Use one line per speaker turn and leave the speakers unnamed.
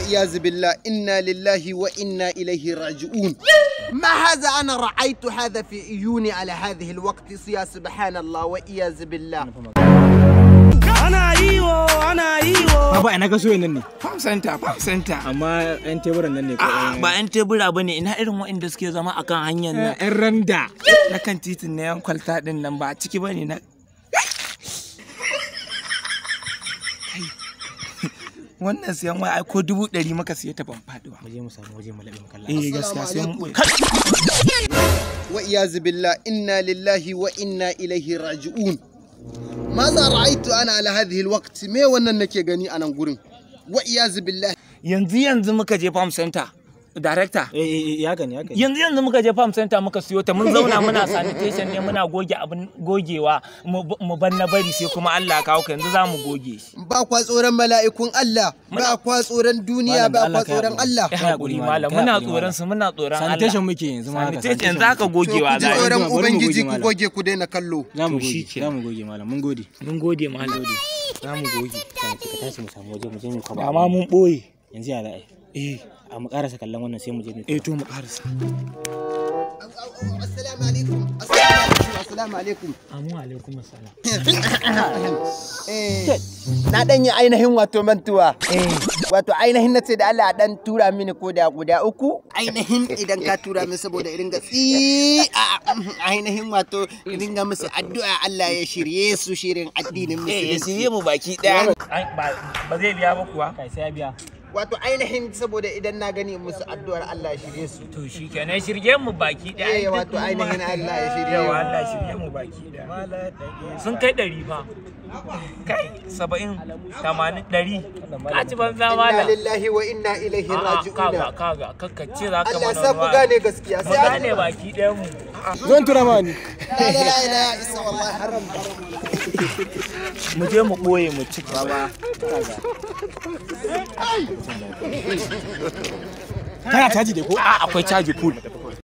Wa iyazu billah, inna lillahi wa inna ilaihi raji'un. ما هذا؟ أنا رأيت هذا في عيوني على هذه الوقت، يا سبحان الله وإياذ بالله.
Baba, ina ka so nan ne?
Farm center, farm center.
Amma yan teburan nan ne ko?
A'a, ba 'yan tebura ba ne, ina irin waɗanda suke zama akan hanyar nan.
Yan randa.
Na kan titin na yan kwalta din nan, ba a ciki ba ne na. Kai. Wannan siyan waya ai ko 100,000 muka siya ta ban faɗi ba.
Mu je mu samu waje mu laɓe mu kalla.
Eh, gaskiya sai mun ɓoye.
وإياذ بالله، إنا لله وإنا إليه راجعون. ماذا رأيت أنا على هذه الوقت؟ Me wannan nake gani a nan gurin? وإياذ بالله.
Yanzu yanzu muka je farm center. Director.
Eh eh, ya gani, ya gani.
Yanzu yanzu muka je farm center muka siyo ta, mun zauna muna sanitation ne, muna goge abin gogewa, mu ban na bari, sai kuma Allah ya kawo ka, yanzu za mu goge shi.
Ba kwa tsoron mala'ikun Allah, ba kwa tsoron duniya,
Malam, da
ba
Allah
kwa
ka
tsoron
haƙuri.
Allah.
Ya hakuri malam,
Kai
muna
haƙuri,
tsoron
malam.
su, muna tsoron Allah.
Sanitation muke yanzu ma haka.
Sanitation yanzu haka
To ku
gogewa
ji
za a yi.
tsoron
Bari mu goge,
Ubangiji, ku
malam.
goge, ku daina kallo.
Za mu
To
goge,
shikenan.
za mu goge malam, mun gode.
Mun gode malam. Za mu goge.
Ka tashi mu samu waje mu je mu kwaba.
Amma mun boye.
Yanzu ya za a yi?
Eh.
A mu karasa kallon wannan, sai mu je mu
Eh, to mu karasa.
Assalamu alaikum. Assalamu alaikum. Assalamu alaikum.
Amu alaikum assalam.
Eh, na dan yi ainihin wato mantuwa. Wato ainihin na ce da Allah a dan tura mini ko da guda uku. Ainihin idan ka tura min, saboda irin ga tsi ainihin wato irin ga musu addu'a Allah ya shirye su shirin addinin
Eh, ya
musulunci.
shirye mu baki daya. Ai, ba zai biya ba kuwa?
Kai, sai ya biya.
Wato ainihin saboda idan na gani musu addu'ar Allah ya shirye su.
To shikenan, shirye mu baki daya.
Eh, wato ainihin Allah ya shirye
Yawa
mu.
Allah ya shirye mu baki daya. Sun kai 100 fa. Kai, 70, 80, 100. Ka ci banza
Inna
malam.
lillahi wa inna ilaihi
A'a,
raji'un.
kaga kaga kakkace za ka
Allah
mana
sa ku
wani
gane gaskiya.
Mu
Sai an
gane baki ɗayan mu.
Zan tura ma ni.
La la la isa wallahi haram.
Mu je mu ɓoye mu ci gaba.
Kana caji dai ko?
A, akwai caji full.